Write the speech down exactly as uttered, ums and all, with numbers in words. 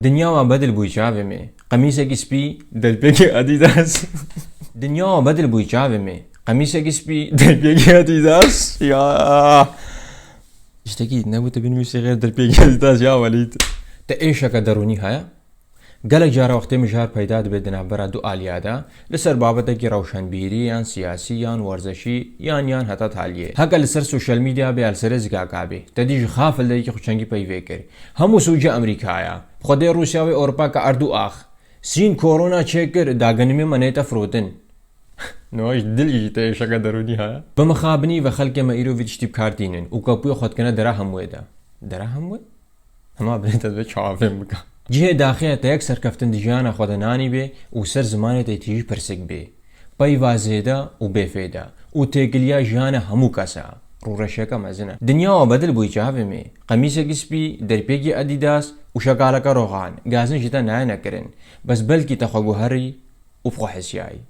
Dinya wa bedil bûyî çavê me. Qemîsekî spî, derpêkê Adidas. Dinya wa bedil bûyî çavê me. Qemîsekî spî, derpêkê Adidas. Ya. Tiştekî nebû te binivîsî xêr derpêkê Adidas ya Welîd. Te êşeke derûnî heye? Gelek cara wextê mijar peyda dibe di navbera du aliya de, li ser babetekî rewşenbîrî yan siyasî yan werzeşî yan yan heta taliyê. Heke li ser sosyal medya bê ya li serê zikaka bê, te dî ji xafildeyekî xwe çengî peyvê kir. Hemû sûcê Amerîka ye. Xwedê Rûsya wê Ewropa ke erd û ax. Sîn korona çêkir, dagenimê me neyte firotin. Niha ji dilî jî te êşeke derûnî heye? Bi mixabinî ve xelkê me îro vî tiştî bi kar tînin û kapûyê xwe dikine dera hemûyê de. Dera hemûyê? Hema binê te divê çavên bike. Cihê daxê ye te yek serkeftin di jiyana xwe de nanî bê û ser zimanê te tîjî pirsik bê. Peyva zêde û bêfêde û têkiliya jiyana hemû kes e. Rûreşeke mezin e. Dinya wa bedil bûyî çavê me. Qemîsekî spî, derpêkî Adidas û şekaleke roxan, gazin ji te nayene kirin. Bes belkî te xwe guherî û bi xwe hesiyayî.